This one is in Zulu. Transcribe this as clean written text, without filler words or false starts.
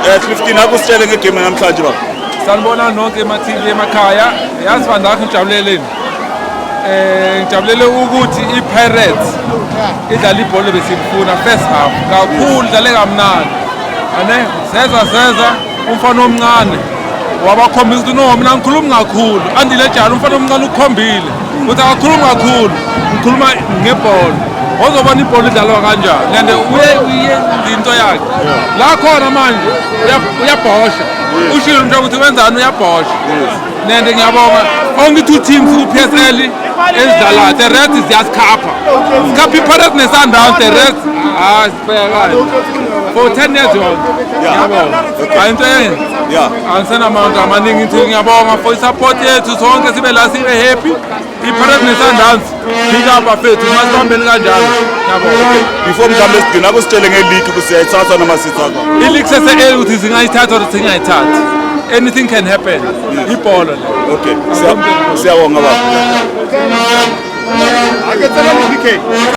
Clifton, akusitshele ngegame namhlanje, baba. Sanibona nonke ema-TV emakhaya. Yazi vandag, ngijabuleleni, ngijabulele ukuthi i-Pirates idlala ibhola besilifuna first half kakhulu, idlale kamnandi ane seza umfana omncane wabakhombisa ukuthi no, mina ngikhulumi kakhulu. Andile Jalo, umfana omncane, ukukhombile ukuthi akakhulumi kakhulu, ngikhuluma ngebhola, ozobona ibhola idlalwa kanjani, and uye into yakhe la khona manje uyabhosha, ushilo nje ukuthi wenzani, uyabhosha. Nende ngiyabonga onke two teams ku-PSL ezidlalayo. The rest ziyasikhapha, sikhapha i-Pirates ne-Sundowns, the rest hayi, sibhekane for 10 years yonke. Ngiyabonga, hayi into enye. Angisenamandla amaningi, ngithi ngiyabonga for i-support yethu, sonke sibe la, sibe happy. I-Pirates ne-Sundowns, big up bafethu, masibambeni kanjalo. Ngiyabonga. Before mhlawumbe sigcina, akusitshele nge-league ukuthi siyayithatha noma sithatha. I-league sese-early ukuthi singayithatha or singayithathi, anything can happen, ibhola le. Okay, siyabonga, baba. Ake tsela le PK.